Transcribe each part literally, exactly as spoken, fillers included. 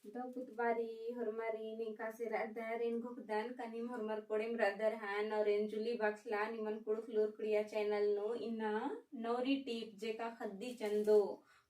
तो पुतबारी होरमारिन एकासे रअदर, एन घोखदन का नीम होरमर कोड़ेम रअदर हन और एन जूली बखला निमन कुँड़ुख़ लूरकुड़िया channel नू इन्ना नौरी टीप जेका ख़द्दी चंदो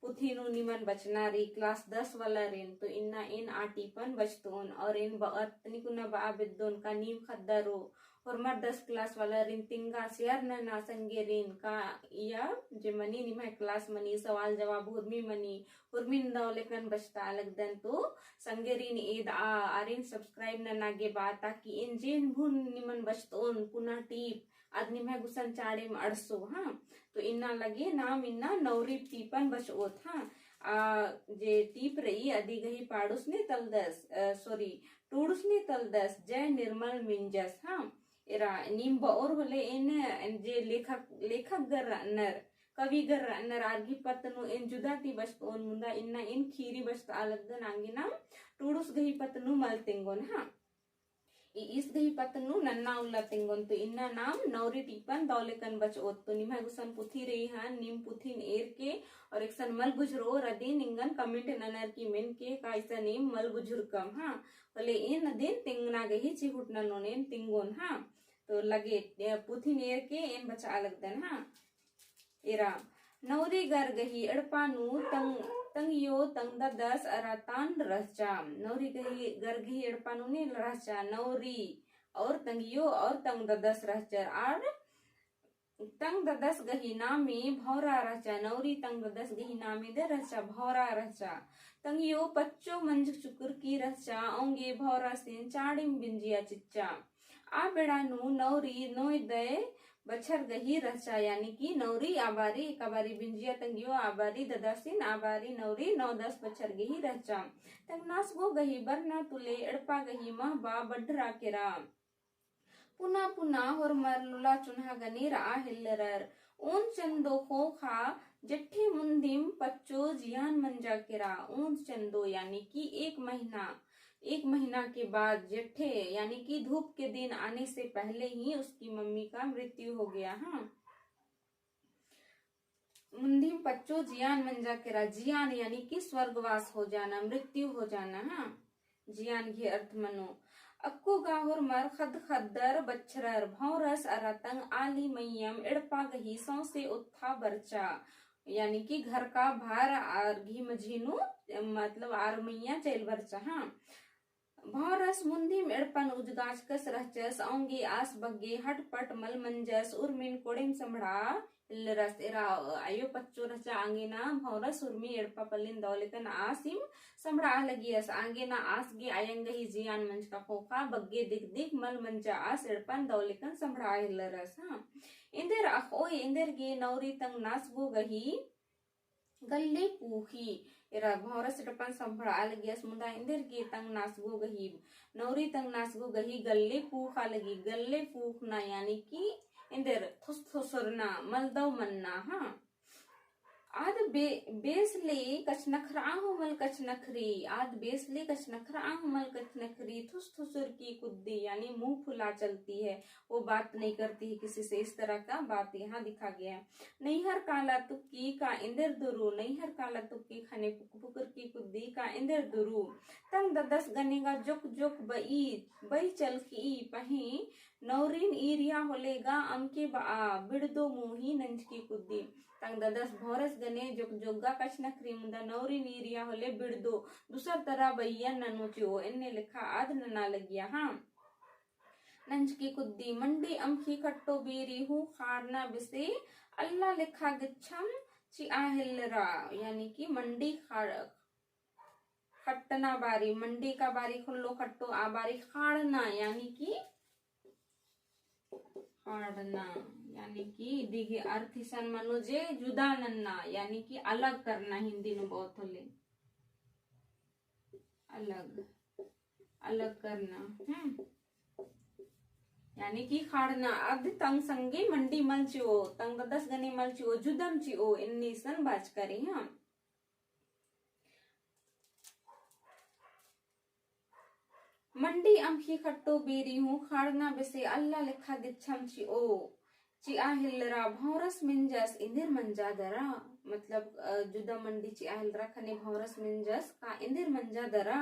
पुथी नू निमन बचना रई class दस वालारिन। तो इन्ना एन आ टीपन बचतओन और एन बअर तनी कुना बआ बेद्दोन का नीम ख़द्दरो होरमर दस class वालारिन तिंगा share नना संगेरिन का इया जे मनी निम्है class मनी सवाल जवाब हुरमी मनी हुरमिन दव लेकन बचता लगदन। तो संगेरिन एदआ आरिन subscribe नना गे बआ ताकि एन जेन भुन निमन बचतओन पुना टीप अद निम्है गुसन चाड़ेम अंड़सो। हाँ, तो इन्ना लगे नाम इन्ना नौरी टीपन बचओत। हाँ, आ, जे टीप रई अदी गही पाड़ुस ने तलदस, अ, sorry, टूड़ुस ने तलदस जय निर्मल मिंजस। हाँ, एरा नीम बओर होले एन, एन जे लेखक, लेखक गर रअनर, कवि गर रअनर आर गही पत्त नू एन जुदा ती बचतओन मुन्दा इन्ना एन खीरी बचता लगदन आंगे नाम टूड़ुस गही पत्त नू मल तेंगोन। हाँ, ईस गही पत्त नू नन्ना उल्ला तेंगोन। तो इन्ना नाम नौरी टीपन दव लेकन बचओत। तो निम्है गुसन पुथी रई हन, नीम पुथिन एरके और एकसन मल बुझुरओर अदिन एंगन comment ननर की मेनके का इसन नीम मल बुझुरकम। हाँ, होले एन अदिन तेंगना गही चिहुट ननोन एन तेंगोन। हाँ, तो लगे, ए, पुथिन एरके एन बचआ लगदन। हाँ, एरा नौरी गर गही एड़पा नू तंग, तंगयो तंग ददस अरा तान रहचा। नौरी गही गर गही एड़पा नू ने रहचा नौरी और तंगयो और तंग ददस रहचर। आर तंग ददस गही नामे भौरा रहचा, नौरी तंग ददस गही नामे दे रहचा, भौरा रहचा। तंगयो पच्चो मंझ चुकुरकी रहचा, औंगे भौरसिन चाड़िम बिंजिया चिच्चा। आ बेड़ा नू नौरी नौ दय बछर गही रहचा, यानी कि नौरी आ बारी, एका बारी बिंजिया तंगयो आ बारी ददसिन, आ बारी नौरी नौ दस बछर गही रहचा। तंग नासगो गही बरना तुले एड़पा गही महबा बढ़रा केरा। पुना पुना होरमर लुला चुन्हा गने रआ हेल्लरर। ओन चंदो ख़ोख़ा जेठे मुन्दिम पच्चो जियान मंजा केरा। ओन चंदो यानी कि एक महीना, एक महीना के बाद जेठे यानी कि धूप के दिन आने से पहले ही उसकी मम्मी का मृत्यु हो गया। हाँ, मुन्दिम पच्चो जियान मंजा केरा, जियान यानी कि स्वर्गवास हो जाना, मृत्यु हो जाना। हाँ, जियान गही अर्थ मनो। अक्कु गा होरमर ख़द्द ख़द्दर बछरर, भौंरस अरा तंग आली मइयम एड़पा गही सौंसे ओत्था बरचा, यानी कि घर का भार आर गही मझी नू, मतलब आर मइया चइल बरचा। हाँ, भौंरस मुन्दिम एड़पन उजगाचकस रहचस, औंगे आस बग्गे हटपट मल मंजस, उर्मिन कोड़ेम संभड़ा हेल्लरस। एरा अयो पच्चो रहचा आंगे ना भौंरस उर्मी एड़पा पल्लिन दव लेकन आसिम संभड़ा लगियस। आंगे ना आस गे आयंग गही जियान मंजका ख़ोख़ा बग्गे दिख दिख मल मंजा आस एड़पन दव लेकन संभड़ा हेल्लरस। हाँ, एन्देर अख़ओय एन्देर गे नौरी तंग नासगो गही गल्ले पूख़ी। एरा भौंरस एड़पन संभड़ा लगियस मुदा एन्देर गे तंग नासगो गही, नौरी तंग नासगो गही गल्ले पूख़ा लगी। गल्ले पूख़ना यानी कि एन्देर थोस थोसरना, मलदव मन्ना। हाँ, आद बे-, बेस ले कछनखरआ हूँ मल कछनखरी, आद बेस ले कछनखरआ हूँ मल कछनखरी, थुस थुसुर की कुद्दी, यानी मुँह फुला चलती है, वो बात नहीं करती है किसी से, इस तरह का बात यहाँ दिखा गया है। नैहर काला तुक्की का एन्देर दुरु, नैहर काला तुक्की ख़ने पुक पुकुर की कुद्दी का एन्देर दुरु। तंग ददस गने गा जोक जोक बई, बई चलखी पहें नौरिन ईरिया होले गा अमके बआ, बिड़दो मुही नंजकी कुद्दी। तंग ददस भौंरस गने जोक जोक गा कछनखरी मुदा नौरिन ईरिया होले बिड़दो, दूसर तरा बइयन ननो चिओ, एन्ने लेखा आद नना लगिया। हाँ, नंजकी कुद्दी। मंडी अमखी खट्टो बीरी हूँ खाड़ना बेसे अल्ला लेखा गिच्छम चिआ हेल्लरा, यानी कि मंडी खाड़-, खट्टना बारी, मंडी का बारी खुल्लो खट्टो आ बारी खाड़ना, यानी कि खाड़ना, यानी कि इदी गही अर्थ इसन मनो जे जुदा नन्ना, यानी कि अलग करना, हिंदी नू बओत होले अलग, अलग करना। हम्म, यानी कि खाड़ना, अद तंग संगे मंडी मल चिओ, तंग ददस गने मल चिओ, जुदम चिओ, एन्ने इसन बाचका रई। हाँ, मंडी अमखी खट्टो बीरी हूँ खाड़ना बेसे अल्ला लेखा गिच्छम चिओ, चिआ हेल्लरा भौंरस मिंजस एन्देर मंजा दरा। मतलब, अ, जुदा मंडी चिआ हेलरा ख़ने भौंरस मेंजस का एन्देर मंजा दरा।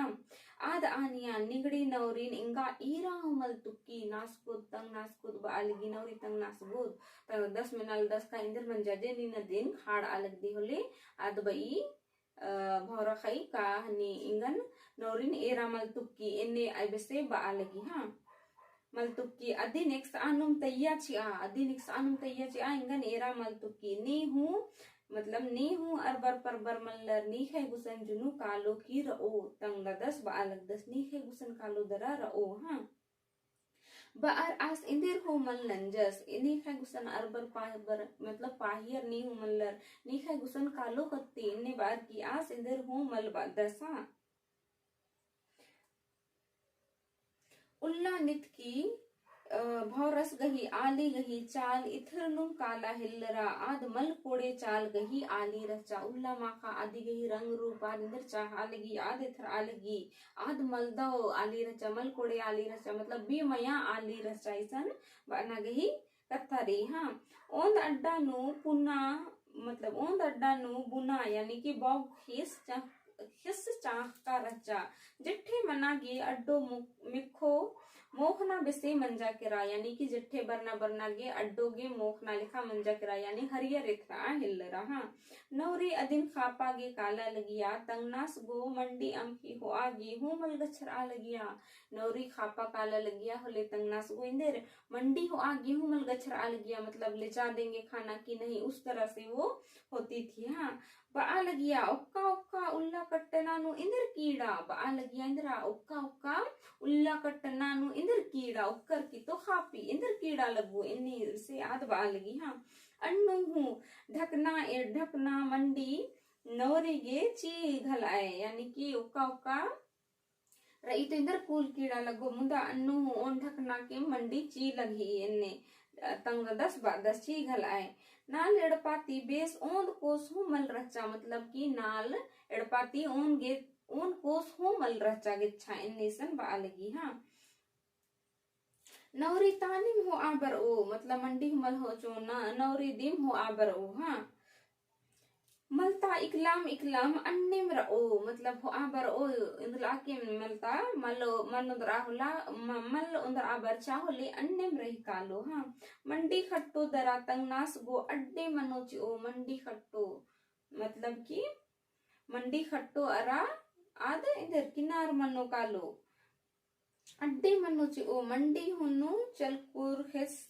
आद आनिया निंगड़ी नौरिन एंगा ईरा हूँ मल तुक्की, नासगोद तंग नासगोद बआ लगी, नौरी तंग नासगोद। तंग दस मेनालदस का एन्देर मंजा जे नीन अदिन ख़ाड़आ लगदी होले, आद बई, अ, भौंरा ख़ई का हनी एंगन नौरिन एरा मल तुक्की, एन्ने आय बेसे बआ लगी, हाँ। मल तुक्की, अदिन एकसआ नुम तैया चिआ, अदिन एकसआ नुम तैया चिआ, एंगन एरा मल तुक्की। नी हूँ, मतलब, नी हूँ अरबर परबर मल्लर, नीख़य गुसन जुनू कालो की रओ, तंगददस बआ लगदस, नीख़य गुसन कालो दरा रओ, हाँ। बअर आस एन्देर हूँ मल नंजस, नीख़य गुसन अरबर पाहबर, मतलब, पाहियर नी हूँ मल्लर, नीख़य गुसन कालो कत्ती, एन्ने बअर की आस एन्देर हूँ मल बअदस, हाँ। उल्ला नितकी, अ, भौंरस गही आली गही चाल इथरनुम काला हेल्लरा, आद मल कोड़े चाल गही आली रहचा। उल्ला माख़ा आदि गही रंग रूप आद एन्देर चाहा लगी, आद एथरआ लगी, आद मलदव आली रहचा, मल कोड़े आली रहचा, मतलब, बेमया आली रहचा, इसन बअना गही कत्था रई, हाँ। ओन्द अड्डा नू पुना, मतलब, ओन्द अड्डा नू बुना, यानी कि बौग ख़ेस चाह-, ख़ेस चाहका रहचा। जेठे मना गे अड्डो मु-, मिक्खो मोख़ना बेसे मंजा केरा, यानी कि जेठे बरना बरना गे अड्डो गे मोख़ना लेखा मंजा केरा, यानी हरियर एथरआ हेल्लरा, हाँ। नौरी अदिन ख़ापा गे काला लगिया, तंगनास गो मंडी अम्ख़ी होआ गे हूँ मल गछरआ लगिया। नौरी ख़ापा काला लगिया होले तंगनास गो एन्देर मंडी होआ गे हूँ मल गछरआ लगिया, मतलब, ले जा देंगे खाना कि नहीं, उस तरह से वो होती थी। हाँ, बआ लगिया, ओक्का ओक्का उल्ला कट्टना नू एन्देर कीड़ा, बआ लगिया एन्देरा, ओक्का ओक्का उल्ला कट्टना नू एन्देर कीड़ा, ओक्कर की तो ख़ापी, एन्देर कीड़ा लग्गो, एन्ने से आद बआ लगी। हाँ, अन्नु हूँ ढकना, ए ढकना मंडी नौरी गे ची घलआय, यानी कि ओक्का ओक्का रई तो एन्देर कुल कीड़ा लग्गो, मुदा अन्नु हूँ ओन ढकना के मंडी ची लगी एन्ने, अ, तंगददस बअदस ची घलआय। नाल एड़पा ती बेस ओन्द कोस हूँ मल रहचा, मतलब कि नाल एड़पा ती ओन गे, ओन कोस हूँ मल रहचा गेच्छा एन्ने इसन बआ लगी। हाँ, नौरी तानिम होआ बरओ, मतलब मंडी हूँ मल होचो ना, नौरी दिम होआ बरओ। हाँ, मलता इकलाम इकलाम अन्नेम रओ, मतलब होआ बरओ, एन्दला के मलता मल, मल ओन्दरा होला, म-, मल ओन्दरा बरचा होले अन्नेम रई कालो। हाँ, मंडी खट्टो दरा तंगनास गो अड्डे मनो चिओ, मंडी खट्टो, मतलब कि मंडी खट्टो अरा आद एन्देर किनार मनो कालो। अड्डे मनो चिओ, मंडी हूँ नू चलकुर ख़ेस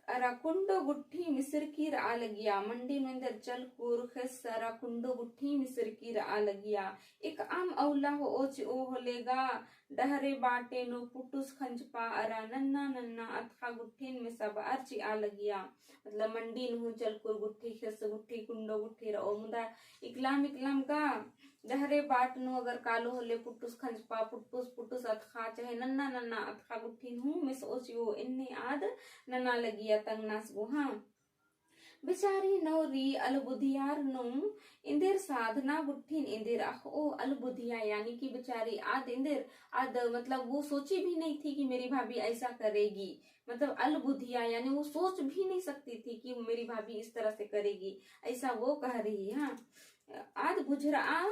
अरा कुंडो गुट्ठी मिसरकी रआ लगिया। मंडी नू एन्देर चलकुर ख़ेस अरा कुंडो गुट्ठी मिसरकी रआ लगिया। एकअम अउला होओ चिओ होले गा डहरे बाटे नू पुटुस खंजपा अरा नन्ना नन्ना अतख़ा गुट्ठिन मेसा बअर चिआ लगिया। मतलब मंडी नू हूँ चलकुर गुट्ठी, ख़ेस गुट्ठी, कुंडो गुट्ठी रओ, मुदा इकलाम इकलाम गा डहरे बाट नू अगर कालो होले पुटुस खंजपा, पुटुस, पुटुस अतख़ा, चाहे नन्ना नन्ना अतख़ा गुट्ठिन हूँ मेसओ चिओ, एन्ने आद नना लगिया तंगनास गो। हाँ, बेचारी नौरी अलबुधियार नुम एन्देर साधना गुट्ठिन एन्देर अख़ओ। अलबुधिया यानी कि बेचारी आद एन्देर आद, मतलब वो सोची भी नहीं थी कि मेरी भाभी ऐसा करेगी। मतलब अलबुधिया यानी वो सोच भी नहीं सकती थी कि मेरी भाभी इस तरह से करेगी, ऐसा वो कह रही है। हाँ, आद बुझरआ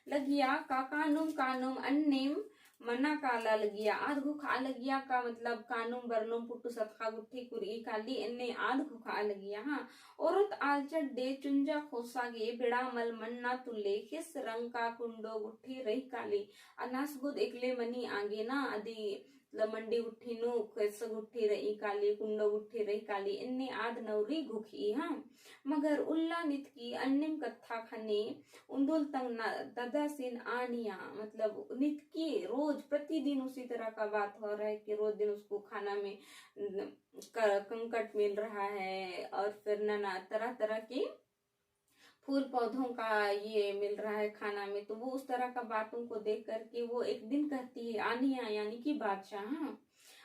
लगिया का कानुम कानुम अन्नेम मना काला लगिया। आद घुखआ लगिया का, मतलब कानुम बरनुम पुटुस अतख़ा गुट्ठी कुरई काली, एन्ने आद घुखआ लगिया। हाँ, ओरोत आल चड्डे चुंजा ख़ोसा गे बेड़ा मल मन्ना तुल्ले ख़ेस रंग का कुंडो गुट्ठी रई काली। अनास गुद एकले मनी आगे ना अदी मतलब मंडी गुट्ठी नू ख़ेस गुट्ठी रई काली, कुंडो गुट्ठी रई काली, एन्ने आद नौरी घुखई। हाँ, मगर उल्ला नितकी अन्नेम कत्था ख़ने उन्दुल तंगना ददासिन आनिया, मतलब नितकी रोज प्रतिदिन उसी तरह का बात हो रहा है कि रोज दिन उसको खाना में क-, कंकट मिल रहा है और फिर नना तरह तरह की फूल पौधों का ये मिल रहा है खाना में, तो वो उस तरह का बातों को देख करके वो एक दिन कहती है, आनिया यानी कि बादशाह, हाँ,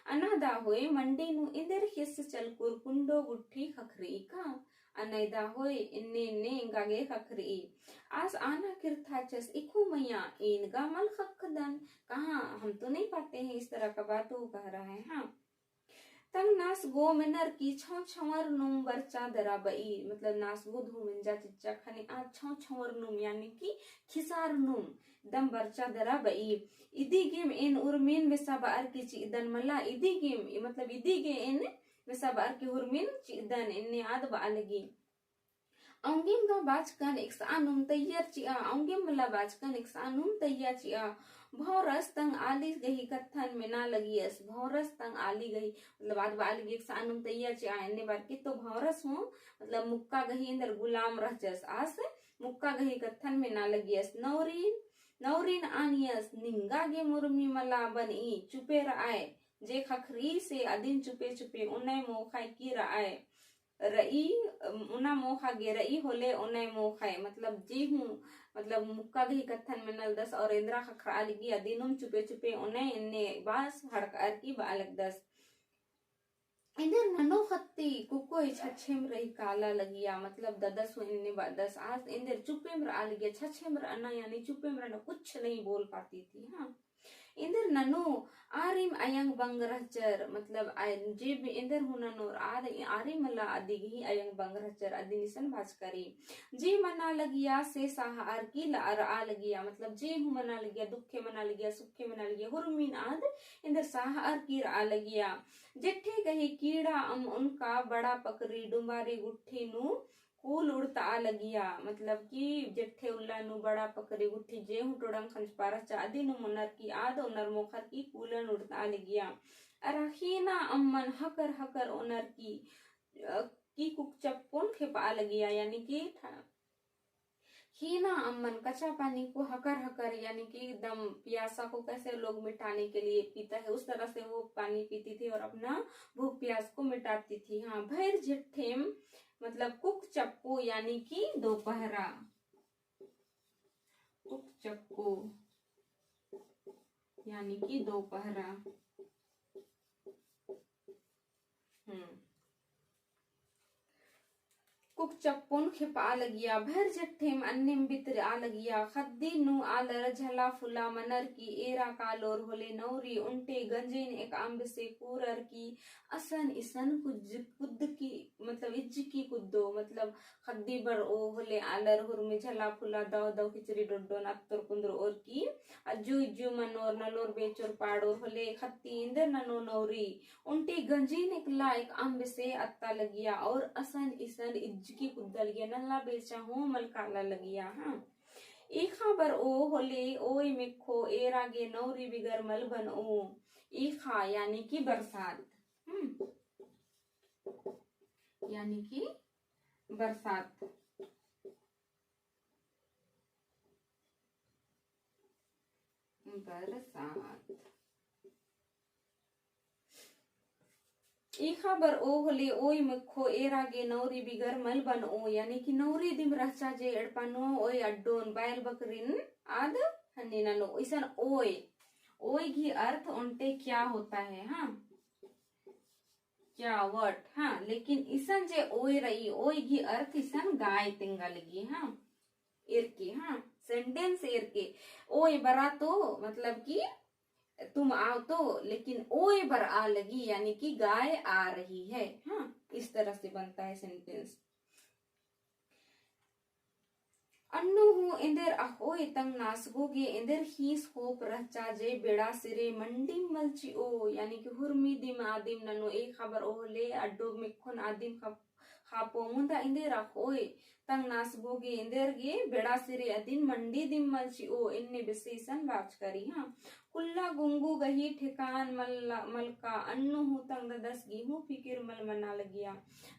अना दा होय मंडी नू एन्देर ख़ेस चलकुर कुंडो गुट्ठी ख़क्खरई का? अना दा होय एन्ने एन्ने एंगा गे ख़क्खरई। आस आना किरथाचस, इखु मइया एन गा मल ख़क्खदन, कहाँ, हम तो नहीं पाते हैं इस तरह का बात वो कह रहा है। हाँ, तंग नासगो मेनर की छौं छौंर नुम बरचा दरा बई, मतलब नासगो धू मेंजा चिच्चा ख़ने आ छौं छौंर नुम यानी कि खिसार नुम दम बरचा दरा बई। इदी गेम एन उर्मिन मेसा बअर की चिअदन मला, इदी गेम, मतलब इदी गे एन मेसा बअर की उर्मिन चिअदन एन्ने आद बआ लगी। औंगेम गा बाचकन एकसआ नुम तैयार चिआ, औंगेम मला बाचकन एकसआ नुम तैयार चिआ। भौरस तंग आली गही कत्थन मेना लगियस, भौरस तंग आली गही, मतलब आद बआ लगी एकसआ नुम तैयार चिआ, एन्ने बअर की तो भौरस हूँ, मतलब मुक्का गही एन्देर गुलाम रहचस, आस मुक्का गही कत्थन मेना लगियस। नौरिन, नौरिन आनियस, निंगा गे मुर्मी मला बनई, चुपे रआय, जे ख़क्खरी से अदिन चुपे चुपे ओनय मोख़य की रआय। रई, उना मोख़ा गे रई होले ओनय मोख़य, मतलब जे हूँ, मतलब मुक्का गही कत्थन मेनलदस और एन्दरा ख़क्खरआ लगी अदिनुम चुपे चुपे ओनय एन्ने बास हड़कअर की बआ लगदस। एन्देर ननो ख़त्ती कुकोय छछेम रई काला लगिया, मतलब ददस हूँ एन्ने बअदस, आस एन्देर चुपेम रआ लगिया, छछेम रअना यानी चुपेम रअना, कुछ नहीं बोल पाती थी। हाँ, एन्देर ननो आरिम अयंग बंग रहचर, मतलब आय-, जे भी एन्देर हूँ ननोर आद आरिम मला अदी गही अयंग बंग रहचर, अदिन इसन बाचका रई। जे मना लगिया से साहअर की ल-, रआ लगिया, मतलब जे हूँ मना लगिया, दुखे मना लगिया, सुखे मना लगिया, हुरमिन आद एन्देर साहअर की रआ लगिया। जेठे गही कीड़ा अम उनका बड़ा पकरी डुम्बारी गुट्ठी नू कूल उड़तआ लगिया, मतलब कि जेठे उल्ला नू बड़ा पकरी गुट्ठी जे हूँ टोड़ंग खंजपा रहचा अदिनुम ओनर की आद ओनर मोख़र की कूलन उड़तआ लगिया। अरा ख़ीना अम्मन हकर हकर ओनर की, अ, की कुकचप्पोन खेपआ लगिया, यानी कि ठा-, ख़ीना अम्मन कच्चा पानी को हकर हकर, यानी कि एकदम प्यासा को कैसे लोग मिटाने के लिए पीता है, उस तरह से वो पानी पीती थी और अपना भूख प्यास को मिटाती थी। हाँ, भैर झेट्ठेम मतलब कुकचप्पो यानी कि दोपहरा, कुकचप्पो यानी कि दोपहरा। हम्म। कुकचप्पोन खेपआ लगिया, भैर झेट्ठेम अन्नेम बितरआ लगिया, ख़द्दी नू आलर झला फुला मनर की एरा कालोर होले नौरी ओन्टे गंजेन एकअम बेसे कूरर की असन इसन कुज्ज-, कुद्द की, मतलब इज्ज की कुद्दो, मतलब ख़द्दी बरओ होले आलर हुरमी झला फुला दव दव किचरी डोड्डोन अत्तोर कुन्दरओर की अज्जु इज्जु मनोर नलोर बेचोर पाड़ोर होले ख़त्ती एन्देर ननो नौरी ओन्टे गंजेन एकला एकअम बेसे अत्ता लगिया और असन इसन इज्ज की कुद्दा लगिया, नल्ला बेचा हूँ मल काला लगिया। हाँ, ईख़ा बरओ होले ओय मेक्खो एरा गे नौरी बिगर मल बनओ। ईख़ा यानी कि बरसात। हम्म, यानी कि बरसात। बरसात। ईख़ा बरओ होले ओय मेक्खो एरा गे नौरी बिगर मल बनओ, यानी कि नौरी दिम रहचा जे एड़पा नू ओय अड्डोन बैल बकरिन आद हन्नी ननो। इसन ओय, ओय गही अर्थ ओन्टे क्या होता है? हाँ, क्या, what? हाँ, लेकिन इसन जे ओय रई, ओय गही अर्थ इसन गाय तेंगा लगी। हाँ, एरके, हाँ, sentence एरके। ओय बरा तो मतलब कि तुम आओ तो, लेकिन ओय बरआ लगी यानी कि गाय आ रही है। हाँ, इस तरह से बनता है sentence। अन्नु हूँ एन्देर अख़ओय तंग नासगो गे एन्देर ख़ीस ख़ोप रहचा जे बेड़ा सिरे मंडिम मल चिओ, यानी कि हुरमी दिम आदिम ननो ईख़ा बरओ होले अड्डो मेक्खोन आदिम ख़ाप-, ख़ापो मुन्दा एन्देर अख़ओय तंग नासगो गे एन्देर गे बेड़ा सिरे अदिन मंडी दिम मल चिओ, एन्ने बेसे इसन बाचका रई। हाँ, कुल्ला गुंगु गही ठेकान मल्ला-, मलका अन्नु हूँ तंग ददस गे हूँ फिकिर मल मना लगिया।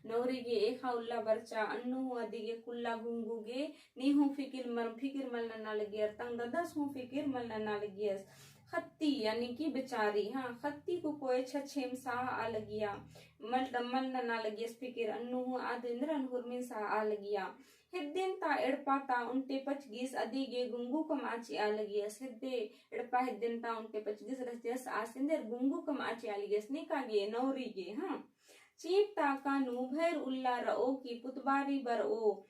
नौरी गे ईख़ा उल्ला बरचा अन्नु हूँ अदी गे कुल्ला गुंगु गे नी हूँ फिकिर मल, फिकिर मल नना लगियर, तंग ददस हूँ फिकिर मल नना लगियस। ख़त्ती यानी कि बेचारी, हाँ, ख़त्ती कुकोय छछेम साहआ लगिया, मल, मल नना लगियस फिकिर, अन्नु हूँ आद एन्देरन हुरमिन साहआ लगिया। हेद्देन ता एड़पा ता ओन्टे पचगिस अदी गे गुंगु कमआ चिआ लगियस। हेद्दे एड़पा हेद्देन ता ओन्टे पचगिस रहचस आस एन्देर गुंगु कमआ चिआ लगियस, नेका गे नौरी गे, हाँ। चींप ताका नू भैर उल्ला रओ की पुतबारी बरओ।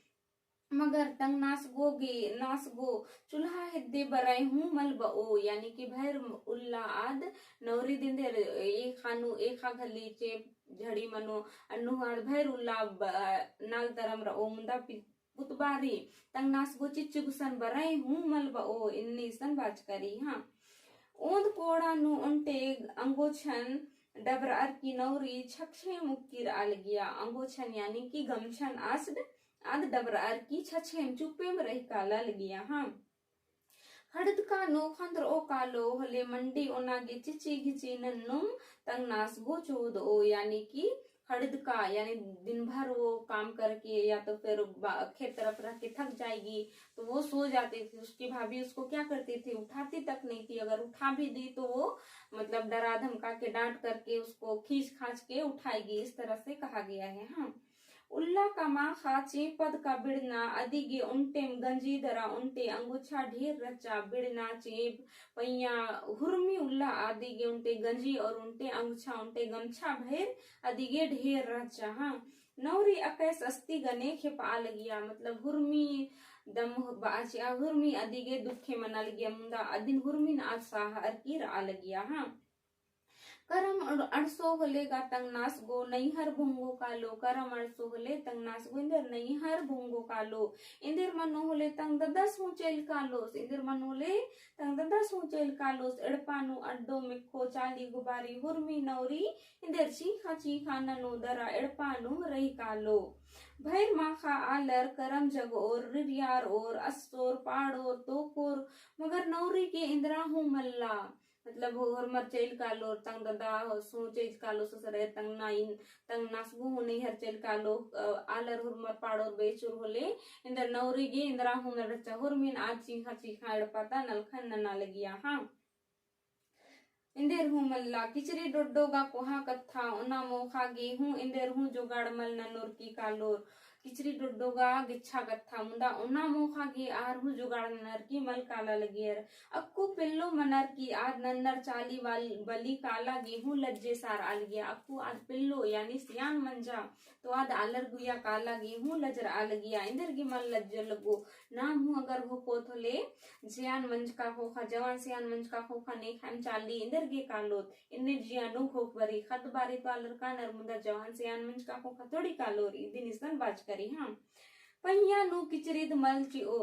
मगर तंग नासगो गे, नासगो चुल्हा दे बरई हूँ मल बओ, यानी कि भैर उल्ला आद नौरी दिंदर एख़ा नू, एख़ा घली चेंप झड़ी मनो, अन्नु आद भैर उल्ला ब-, नाल तरम रओ मुदा पि-, पुतबारी तंगनास गो चिच्च गुसन बरई हूँ मल बओ, इन्नी इसन बाचका रई, हाँ। ओन्द कोड़ा नू ओन्टे अंगोछन डबरअर की नौरी छछेम उक्की रआ लगिया, अंगोछन यानी कि गमछन आस आद डबरअर की छछेम चुप्पेम रई काला लगिया, हाँ। खड़दका नू खंदरओ कालो होले मंडी ओना गे चिची घिची नन्नुम तंगनास गो चोदओ, यानी कि खड़दका, यानी दिन भर वो काम करके या तो फिर बा-, खेत तरफ रह के थक जाएगी, तो वो सो जाती थी। उसकी भाभी उसको क्या करती थी, उठाती तक नहीं थी। अगर उठा भी दी तो वो, मतलब, डरा धमका के, डांट करके उसको खींच खांच के उठाएगी, इस तरह से कहा गया है। हाँ, उल्ला का माखा चेंपद का बिड़ना अदिगे ओन्टेम गंजी दरा ओन्टे अंगुछा ढेर रहचा। बिड़ना चेंप पइयाँ हुरमी उल्ला अदिगे ओन्टे गंजी और ओन्टे अंगुछा ओन्टे गमछा भैर अदिगे ढेर रहचा। हाँ, नौरी अकैस अस्ती गने खेपआ लगिया, मतलब हुरमी दम बाचिया हुरमी अदिगे दुखे मना लगिया, मुन्दा अदिन हुरमिन आद साहअर की रआ लगिया। हाँ, करम अड़-, अंड़सो होले गा तंगनास गो नैहर भोंगो कालो, करम अंड़सो होले तंगनास गो एन्देर नैहर भोंगो कालो, एन्देर मनो होले तंग ददस हूँ चइल कालोस, एन्देर मनो होले तंग ददस हूँ चइल कालोस, एड़पा नू अड्डो मेक्खो चाली गुबारी हुरमी नौरी, एन्देर चींख़ा चींख़ा ननो दरा एड़पा नू रई कालो। भैर माखा आलर करम जगओर, रिरियारओर, अस्सोर, पाड़ोर, तोकोर, मगर नौरी गे एन्दरा हूँ मल्ला। मतलब, होरमर चइल कालोर, तंग ददा हूँ चइल कालो ससुरे, तंग नाइन, तंग नासगो हूँ नैहर चइल कालो, अ, आलर होरमर पाड़ोर बेचोर होले, एन्देर नौरी गे एन्दरा हूँ मल रहचा, होरमिन आद चींख़ा चींख़ा एड़पा ता नलखन नना लगिया। हाँ, एन्देर हूँ मल्ला, किचरी डोड्डो गा कोहा कत्था, ओना मोखा गे हूँ एन्देर हूँ जोगाड़ मल ननोर की कालोर। किचरी डोड्डो गा गेच्छा कत्था, मुदा ओना मोखा गे आर हूँ जोगाड़ ननर की मल काला लगियर। अक्कु पेल्लो मनर की आद नन्नर चाली वाल-, बली काला गे हूँ लज्जे सारआ लगिया। अक्कु आद पेल्लो यानी सियान मंजा, तो आद आलर गुइया काला गे हूँ लजरआ लगिया। एन्देर गे मल लज्जर लग्गो, नाम हूँ अगर घोखोत होले, सियान मंजका ख़ोख़ा, जवान सियान मंजका ख़ोख़ा नेख़ाम चाली एन्देर गे कालोत, एन्ने जिया नू घोख बरी, ख़द्द बारी तो आलर कानर, मुदा जवान सियान मंजका ख़ोख़ा थोड़ी कालोर, इदिन इसन बाचका रई। हाँ, पइयाँ नू किचरी दिम मल चिओ,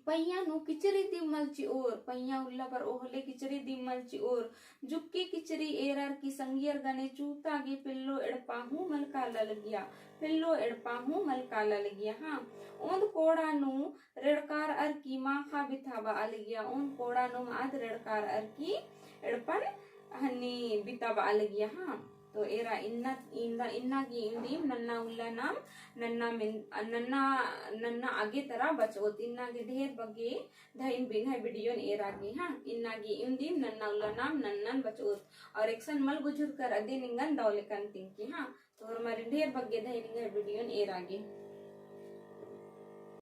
पइयाँ नू किचरी दिम मल चिओर, पइयाँ उल्ला बरओ होले किचरी दिम मल चिओर, जुक्की किचरी एरर की संगियर गने चूता गे पेल्लो एड़पा हूँ मल काला लगिया, पेल्लो एड़पा हूँ मल काला लगिया। हाँ, ओन्द कोड़ा नू रेड़कारअर की माखा बिताबआ लगिया, ओन्द कोड़ा नुम आद रेड़कारअर की एड़पन हनी बिताबआ लगिया। हाँ, तो एरा इन्ना, इन्ना, इन्ना गे इवंदिम नन्ना उल्ला नाम, नन्ना मेन-, नन्ना, नन्ना आगे तरा बचओत, इन्ना गे ढेर बग्गे धइन बिंग्है video न एरा गे। हाँ, इन्ना गे इवंदिम नन्ना उल्ला नाम नन्नन बचओत। और एकसन मल गुझुर कर अदिन निंगन दव लेकन तिंकी। हाँ, तो होरमारिन ढेर बग्गे धइन बिंग्है video न एरा गे।